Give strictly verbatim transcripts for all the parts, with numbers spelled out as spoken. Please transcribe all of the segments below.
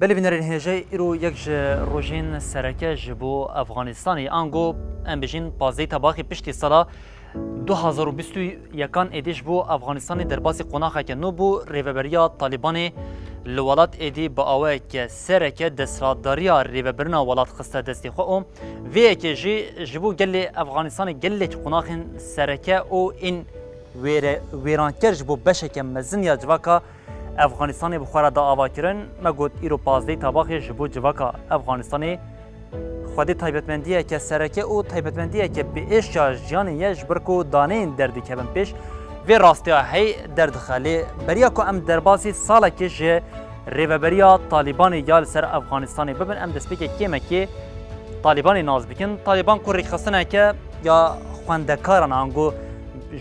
Belê bînerên hêjayî, îro yek ji rojên sereke ji bo Efxanistanê, ango em bijîn pazdehî Tebaxê piştî sala du hazar û bîst û yekan êdî ji bo Efxanistanê derbasî qonaxeke nû bû. Rêveberiya Talîbanê li welat êdî bi awayeke sereke desthilatdariya rêvebirina welat xiste destê xwe û vê yekê jî ji bo gelê Efxanistanê gelek qonaxên sereke û ên wêre-, wêranker ji bo beşeke mezin ya civaka Efxanistanê bi xwe re da avakirin. Me got îro pazdehî Tebaxê ji bo civaka Efxanistanê xwedî taybetmendiyeke sereke û taybetmendiyeke bi êş ya jiyanê ye, ji ber ku daneyên derdikevin pêş vê rastiya hey derdixe. Lê beriya ku em derbasî salekê ji rêveberiya Talîbanê ya li ser Efxanistanê bibin, em destpêkê kêmekê Talîbanê nas bikin. Talîban ku rêkxistineke ya xwendekaran ango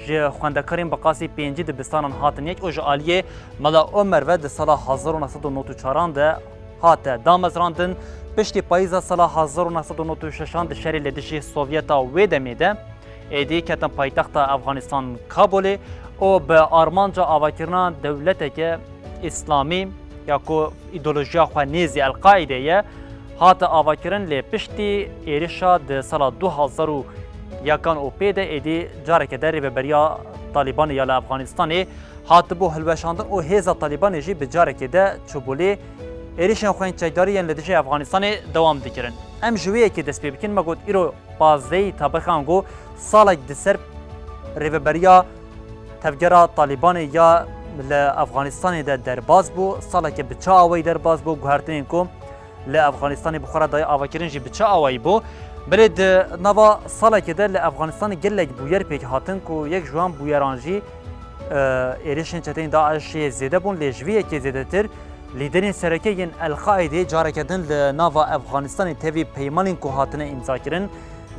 ji xwendekarên bi qasî pêncî dibistanan hatin yek û ji aliyê Mela Omer ve di sala hezar û neh sed û nod û çaran de hate damezrandin. Piştî payîza sala hezar û neh sed û nod û şeşan di şerê li dijî Sovyeta wê demê de êdî ketin paytexta Efxanistan Kabulê û bi armanca avakirina dewleteke îslamî ya ku îdeolojiya xwe nêzî El-Qaîdê ye, hate avakirin, lê piştî êrişa di sala du hazar û yekan û pê de êdî careke de rêveberiya Talîbanê ya li Efxanistanê hatibû hilweşandin û hêza Talîbanê jî bi carekê de çûbû lê êrişên xwe yên çekdarî yên li dijî Efxanistanê dewam dikirin. Em ji wê yekê dest pê bikin, me got îro pazdehî Tebaxê ango salek di ser rêveberiya tevgera Talîbanê ya li Efxanistanê de derbas bû. Saleke bi çi awayî derbas bû? Guhertinên ku li Efxanistanê bi xwe re daye avakirin jî bi çi awayî bû? Belê di nava salekê de li Efxanistanê gelek bûyer pêk hatin ku yek ji wan bûyeran jî, e, êrişên çeteyên DAIŞê zêde bûn, lê ji vê yekê zêdetir lîderên sereke yên El-Qaîdê careke din li nava Efxanistanê tevî peymanên ku hatine îmzakirin,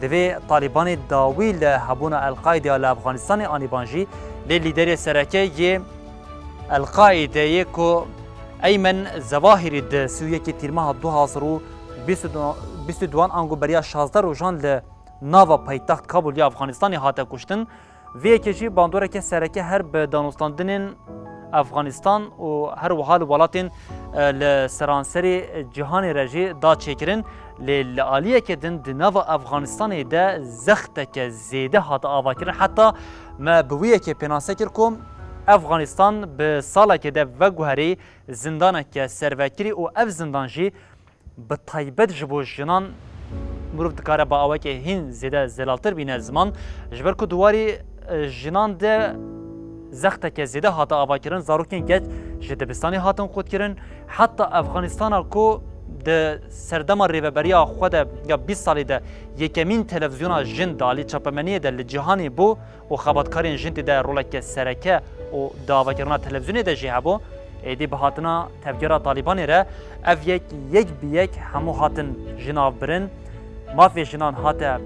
divê Talîbanê dawî li hebûna El-Qaîdê ya li Efxanistanê anîban jî, lê lîderê sereke yê El-Qaîdeyê ku Eymen Zewahirî di sî û yekê Tîrmeha du hazar û bîst û du, bîst û duan ango beriya şazdeh rojan li nava paytext Kabul ya Efxanistanê hate kuştin. Vê yekê jî bandoreke sereke her bi danûstandinên Efxanistan û her wiha li welatên, e, li seranserê cîhanê re jî da çêkirin. Lê li aliyeke din di nava Efxanistanê de zexteke zêde hate avakirin. Heta me bi wî yekê pênase kir ku Efxanistan bi salekê de veguherî zindaneke servekirî û ev zindan jî bi taybet ji bo jinan mirov dikare bi aweke hîn zêde zelaltir bîne ziman. Ji ber ku di warî, e, jinan de zexteke zêde hate avakirin, zarokên geç ji dibistanê hatin qutkirin. Heta Efxanistana ku di serdema rêveberiya xwe de ya bîst salî de yekemîn televîzyona jin di alî çapemeniyê de li cîhanê bû û xebatkarên jin tê de roleke sereke û di avakirina televîzyonê de jî hebû, êdî bi hatina tevgera Talîbanê re ev yek, yek bi yek hemû hatin jinavbirin. Mafê jinan hate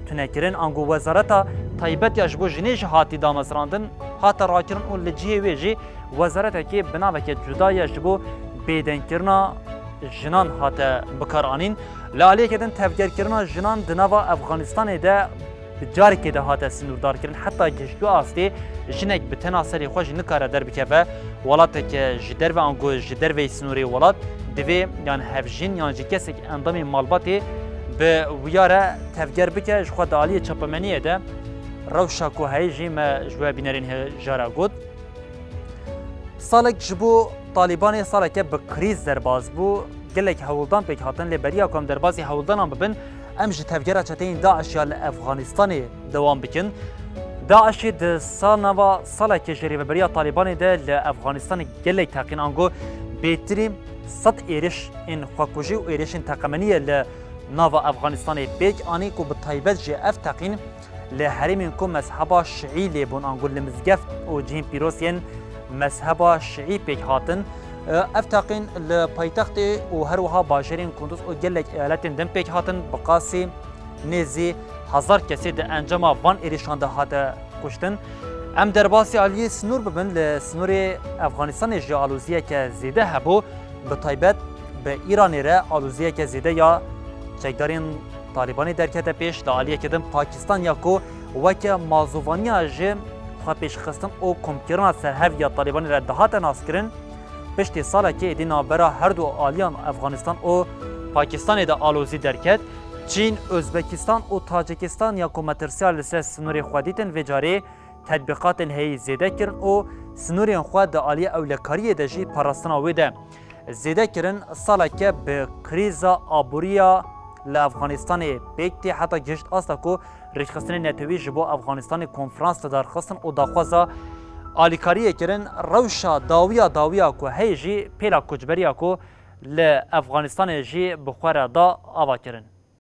tunekirin, ango wezareta taybet ya ji bo jinê jî hatî damezrandin, hate rakirin û li cihê wê jî wezaretekê bi naveke cuda ye ji bo bêdengkirina jinan hate bikaranîn. Li aliyeke din tevgerkirina jinan di nava Efxanistanê de bi carekê de hate sinûrdarkirin. Heta gihiştiyo astê jinek bi tena serê xwe jî nikare derbikeve welateke ji derve ango ji derveyî sinûrê welat. Divê yan hevjin yan jî kesek endamê malbatê bi wiya re tevger bike. Ji xwe di aliyê çapemeniyê de rewşa ku heye jî me ji we bînerên hêja re got. Salek ji bo Talîbanê saleke bi krîz derbas bû. Gelek hewldan pêk hatin, lê beriya ku em derbasî hewldanan bibin, em ji tevgera çeteyên DAIŞ ya li Efxanistanê dewam bikin. DAIŞê di sal nava salekê ji rêveberiya Talîbanê de li Efxanistanê gelek teqîn ango bêtirî sed êriş ên xwekujî û êrişên teqemenî ye li nava Efxanistanê pêk anî ku bi taybet jî ev teqîn li herêmên ku mezheba şiî lê bûn, ango li mizgeft û cihên pîroz yên mezheba şiî pêk hatin. Ev teqîn li paytextê û her wiha bajarên Kunduz û gelek eyaletên din pêk hatin, bi qasî nêzî hezar kesê di encama van êrişan de hate kuştin. Em derbasî aliyê sinûr bibin, li sinûrê Efxanistanê jî aloziyeke zêde hebû. Bi taybet bi Îranê re aloziyeke zêde ya çekdarên Talîbanê derkete pêş, li aliyeke din Pakistan ya ku weke mazûvaniya ji xwe pêşxistin û komkirina serhev ya Talîbanê re dihate naskirin, Piştî salekê êdî navbera her du aliyan Efxanistan û Pakistanê de alozî derket. Çîn, Ozbekistan û Tacikistan ya ku metirsiya li ser sînorê xwe dîtin vê carê tedbîqatên heyî zêde kirin û sînorên xwe di aliyê ewlekariyê de jî parastina wê de zêde kirin. Saleke bi krîza aboriya li Efxanistanê pêk tê heta gihişt asta ku rêxistinên netewî ji bo Efxanistanê konferans li dar xistin û daxwaza alîkariyê kirin. Rewşa dawiya dawiya ku heye jî pêla koçberiya ku li Efxanistanê jî bi xwe re da ava kirin.